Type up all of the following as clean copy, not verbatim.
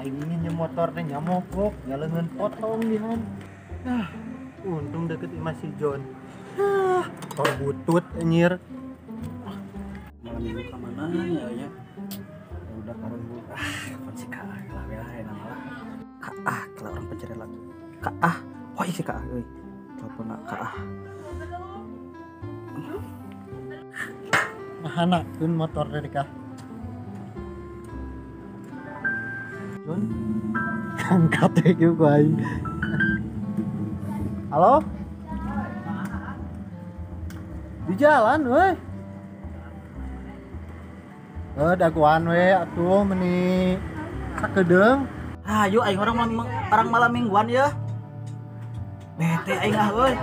Aing minjem motor teh nya mogok, nya leungeun potong dihan. Nah, untung deket imah si John. Ah, motor butut anjir. Malam minggu ka mana ya nya? Ya udah karun ah, kapan si Kak lah we lah lah. Kak ah, kalau orang pencari lagi. Kak ah, wah si Kak euy. Telepon Kak ah. Mahana tun motor teh kah? John, angkat teh ku aing. Halo? Di jalan weh. Daguan we atuh meni sakedeung. Hayu aing orang malam mingguan ya. Bete aing ah euy.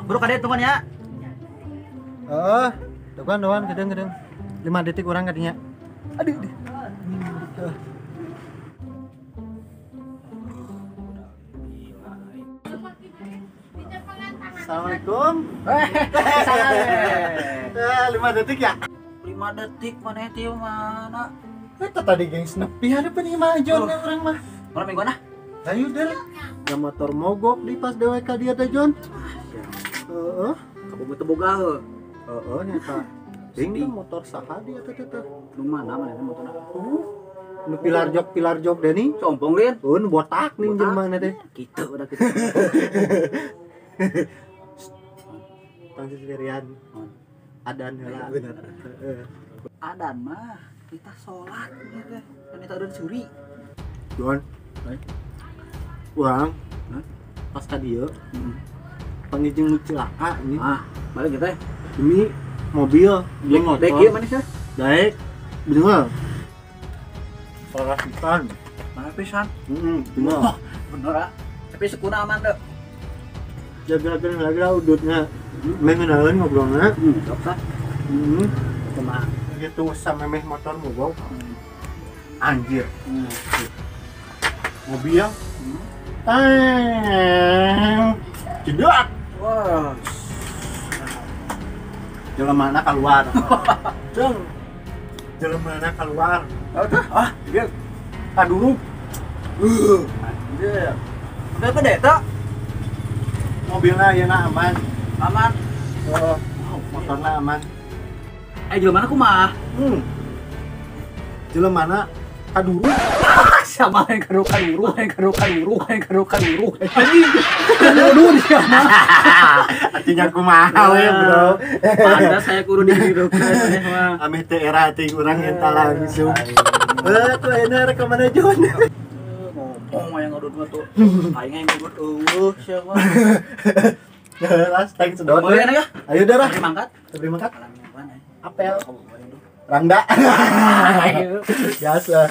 Bro kade tungguan ya. Heeh, daguan kedeung. 5 detik urang kadinya. Aduh. Assalamualaikum. 5 detik ya? 5 detik mana itu mana? Itu tadi gengs nepi ada imah John ya orang mah. Malam mingguan ah. Ayo deh. Ya motor mogok di pas dewek ka dia teh John. Heeh. Kamu teu boga heuh. Heeh nyata. Ding motor saha dia teh teh. Nu mana mana motorna? Nu pilar jok deh nih. Sombong lin. Heeh, nu botak nih jelema teh. Kitu udah kitu. Tong sendirian. Adan heula. Bener. Adan mah kita sholat ya teh. Kan eta udah suri. John. Urang. Pas ka dieu. Pangijing nu cilaka ini. Ah, balik teh. Ini mobil, jeung motor. Daek ieu manis teh. Daek. Bener. Parah pisan. Parah pisan. Heeh, bener. Bener ah. Tapi sekuna aman deh. Jaga-jaga lagi lah udutnya. Mengenalan ngobrolnya. Sok sah. Kumaha? Gitu sama meh motor mogok. Anjir. Mobil. Teng. Jedak. Wah. Jelemana keluar. Deng. Jelemana keluar. Ah, dia kaduruk. Anjir. Udah gede tak? Mobilnya ya aman. Aman. Oh, motornya aman. Jelemana kumaha? Jelemana kaduruk. Sama yang kaduruk. Anjing. Kaduruk dia mah. Artinya kumaha we, Bro. Pantas saya kudu dihidupkeun mah. Ameh teu era teuing urang eta langsung. Tuh enak rek ka mana John? Ngomong yang ngadut mah tuh. Aing yang ngadut eueuh sia mah. Lah, thanks sedot. Ayo darah. Beri mangkat. Apel. Rangda. Biasa.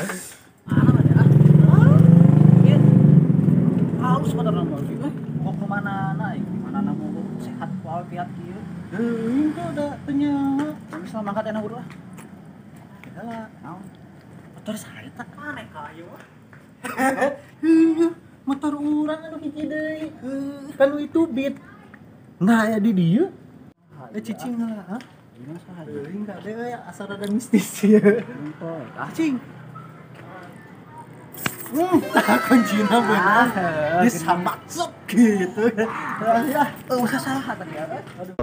Halus motor nama eh. Kok kemana naik? Mana mau sehat walafiat kieu. Heuh, itu udah tanya. Bisa mangkat enak udah. Kita lah. Naon? Motor saya tak aneh kayu. Heuh, motor urang anu hiji deui. Kan itu beat. Nah, ya di dieu. Cicing lah, ha? Euy, enggak ada ya asal ada mistis ya. Cicing. Kuncinya benar. Disambat sok gitu. Ya, usah salah tadi ya. Aduh.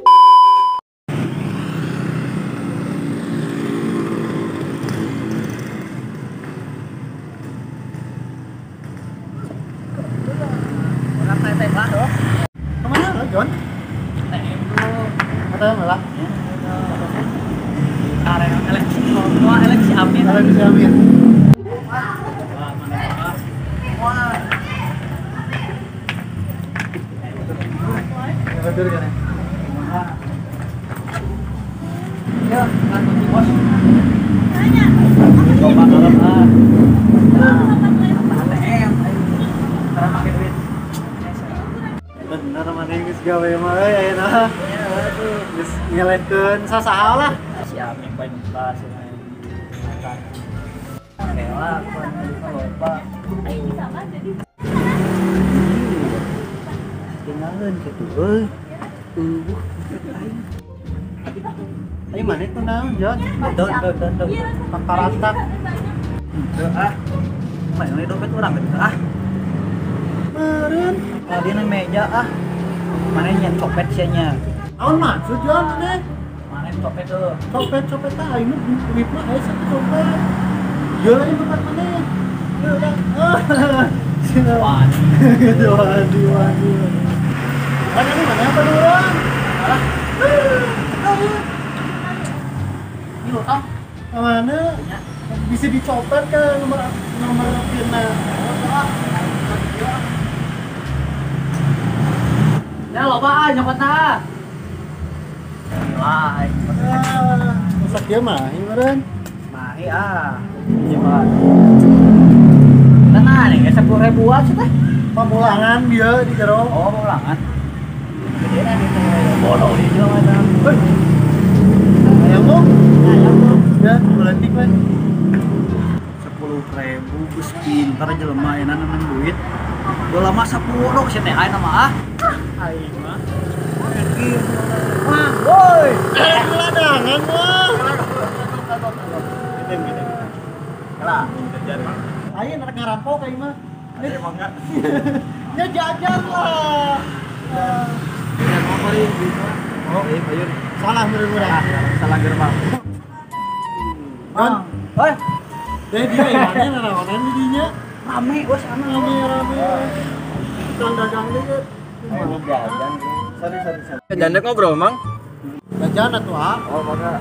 Orang teh lah dong. Kemana lo, John? ATM dulu. ATM lah. Elek si Amin. Elek si Amin. Wah. Betul kan ya? Ya, kan bos. Coba kalau ah. ATM. Sekarang pakai duit. Bener mana geus gawe mah euy ayeuna. Geus ngelehkeun sasaha lah. Si Amin poin pas main. Rela lupa. Tinggalin gitu euy. Ayo mana itu naon, John? Don. Kakaratak. Ah. Mana dompet urang gitu ah. Meureun tadi na meja ah. Mana yang copet sia nya? Naon maksud Jon maneh? Mana copet tuh? Copet-copet tah aing mah duit mah aya satu copet. Ieu lain dompet maneh. Ieu udah. Wani. Wani wani. Mana nih mana apa urang? Alah. Ini ah. Mana? Bisa dicopet ke nomor nomor PIN-na. Ya loba ah nyokotna. Wah, masak dia mah, meureun. Mahi ah. Ieu mah. Tenang nih, 10.000-an sih teh. Pamulangan dia di jero. Oh, pamulangan. Gede na gitu. Bodoh di jero mah. Hei. Ayam mau? Ayam mau. Ya, bulantik we. 10.000 geus pinter jelema enak menang duit. Bola mah 10 sih teh aing mah ah. Aing mah. Wah, woi. Ladangan mah. Gede. Kalah, jajan. Aing rek ngarampok aing mah. Ada emang enggak? Ya jajan lah. Ya mau gitu. Oh, iya, bayar. Salah murah-murah. Salah gerbang. Don. Hoi. Deh dia imane naraonan di dinya. Rame wes ana rame-rame. Tukang dagang deui. Ayo jajan. Sorry. Jajan dek ngobrol, Mang. Jajan atuh ah. Oh, mangga.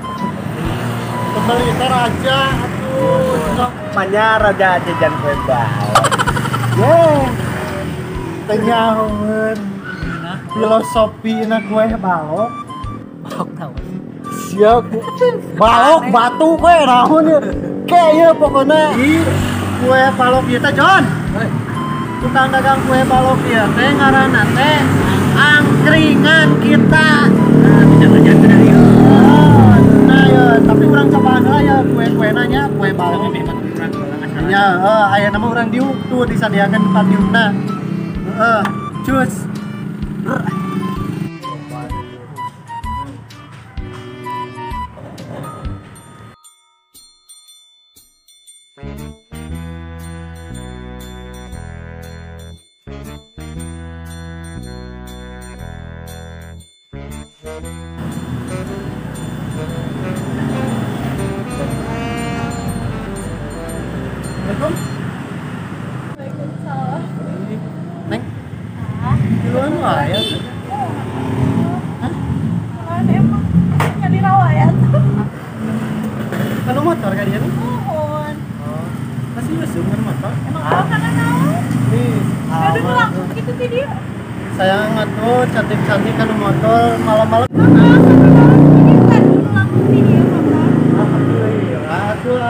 Kembali teh raja atuh. Manya raja jajan kue balok. Ye. Teu nyahoeun. Filosofi na kue balok. Balok naon? Sia balok batu kue naon ieu. Ke ieu pokona kue balok ieu teh Jon. Tukang dagang kue balok ieu teh ngaranna teh angkringan kita. Nah, jajan bener ieu. Nah, ya, tapi urang cobaan heula ya kue-kuena nya kue balok. Nya, heeh, aya nama urang diuk tuh disadiakeun tempat diukna. Heeh, cus. Assalamualaikum. Waalaikumsalam. Neng. Duluan wae. Hah? Mana emang nyari rawayan. Kanu motor ka dieu? Mohon. Oh. Masih usum kan motor? Emang awak kana naon? Nih, aduh langsung gitu ti dia. Sayang atuh cantik-cantik kanu motor malam-malam. Alhamdulillah atuh.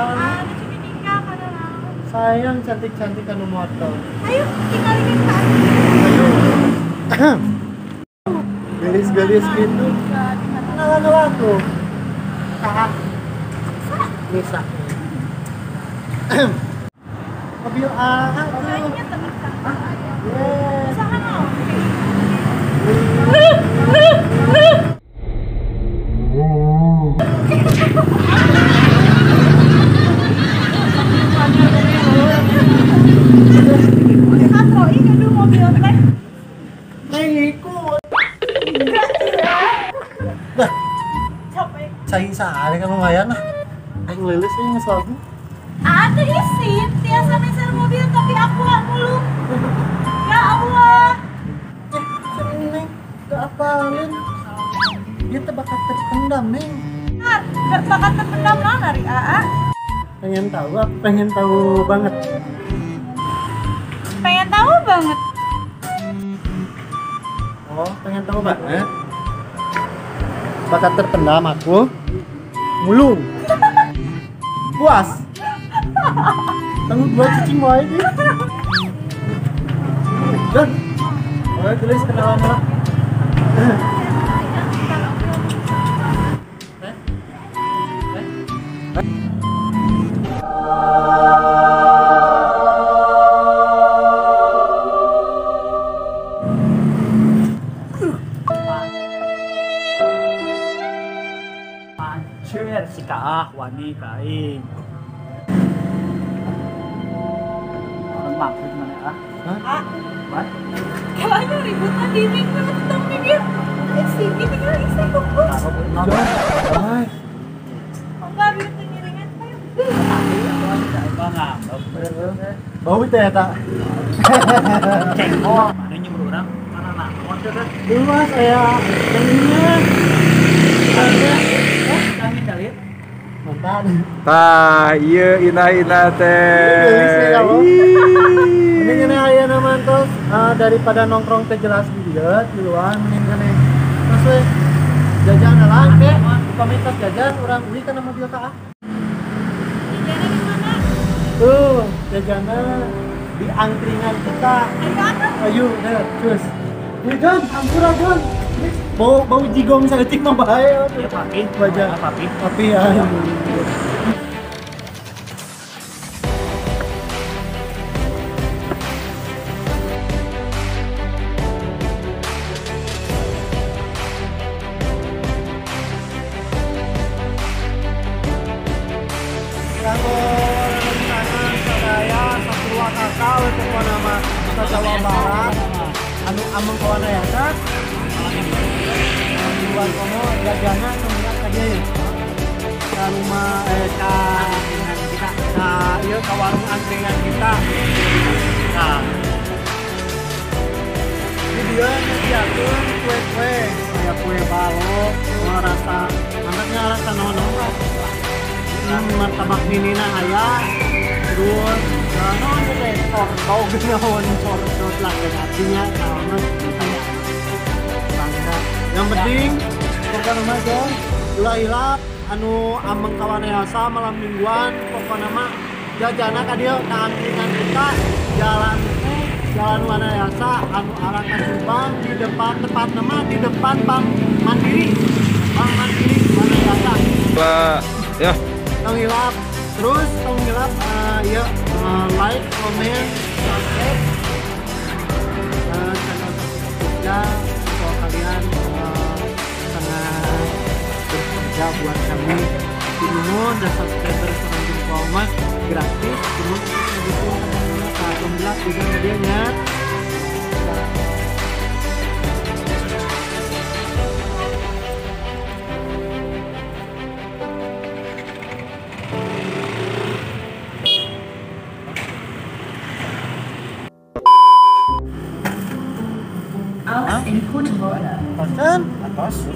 Sayang cantik-cantik kanu motor. Ayo, tinggalin ke Ayo. Gelis-gelis gitu. Kenalan aku. Saha? Nisa. Mobil A tuh. Kayaknya temen sama. Yes. Usaha naon? Katroi gaduh mobil teh. Neng ikut. Lah. Capek. Cai sare kan lumayan lah. Aing leuleus euy geus lagu. Atuh isin tiasa meser mobil tapi aku mulu. Ya Allah. Neng, gak apalin. Dia teh bakat terpendam, Neng. Ah, bakat terpendam naon ari aa? Pengen tahu apa? Pengen tahu banget. Pengen tahu banget. Oh, pengen tahu banget. Bakat terpendam aku mulung. Puas. Tanggung dua cicing wae iki. Don. Oke, tulis kenalan lah. Anjir si kaah wani ka aing. Maksud mana ah? Ah. Kalanya ributan di ring tentang dia. Sini tinggal isi kuku. Enggak bisa ngiringan kayak. Bau teh eta. Cengkok, mana nyuruh orang mana naon teh kan? Luas aya jaminya. Kami kali. Mantan. Tah, ieu inah-inah teh. Mending ini aya nama tos daripada nongkrong teh jelas di dieu di luar mending keneh. Terus we jajan lah ke komunitas jajan urang uih kana mobil ka ah. Jajannya di mana? Tuh, jajannya di angkringan kita. Ayo, deh, cus. John, ampura John. Bau bau jigong saeutik mah bae. Ya papi, wajah papi. Papi ya. Jawa Barat anu ameng kawana ya kan luar kono jajana kemudian ka dieu ya ka rumah ka kita ka ieu ka warung angkringan kita. Nah di dieu nyediakeun kue-kue aya kue balok rasa mantapnya rasa naon-naon lah martabak ninina aya terus naon teh sorto naon sorto lah artinya naon bangga. Yang penting pokokna mah John ulah hilap anu ameng kawanayasa malam mingguan pokokna mah jajana ka dieu ka angkringan kita jalan teh jalan Wanayasa anu arah ka Subang di depan tepatna mah di depan Bank Mandiri. Bank Mandiri Wanayasa. Ya. Tong hilap terus tong hilap ya like, comment, subscribe channel Jogja kalau kalian sangat bekerja buat kami. Nuhun dan subscriber sareng jempol mah gratis, nuhun mendukung teman-teman juga medianya. Kan? Atas,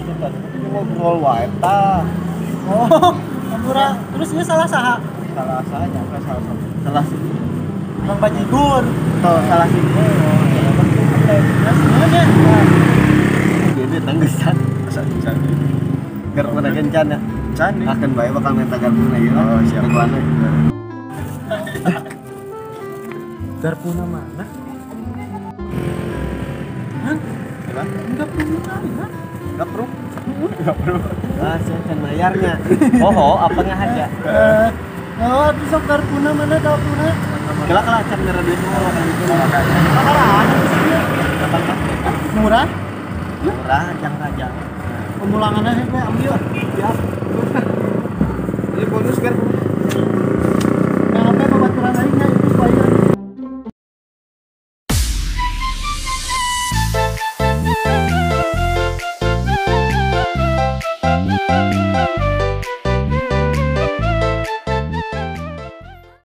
ngobrol wae tah. Oh, murah. Terus ini salah saha? Salah saha nya, salah sih. Bang Bajigur. Tuh, salah sih. Terus semuanya. Jadi tanggesan, asa can. Garpuna kencan ya. Can. Akan bae bakal minta garpuna ieu. Oh, siap. Garpuna mana? Hah? Enggak perlu kali, ha? Enggak perlu. Enggak perlu. Ah, saya kan bayarnya. Oh, apa ngahaja? Oh, itu sok garpuna mana garpuna? Kelak lah can ngera duit mah kan itu. Bakaran murah? Murah, jang raja. Pemulangannya sih ambil. Ya. Ini bonus garpu.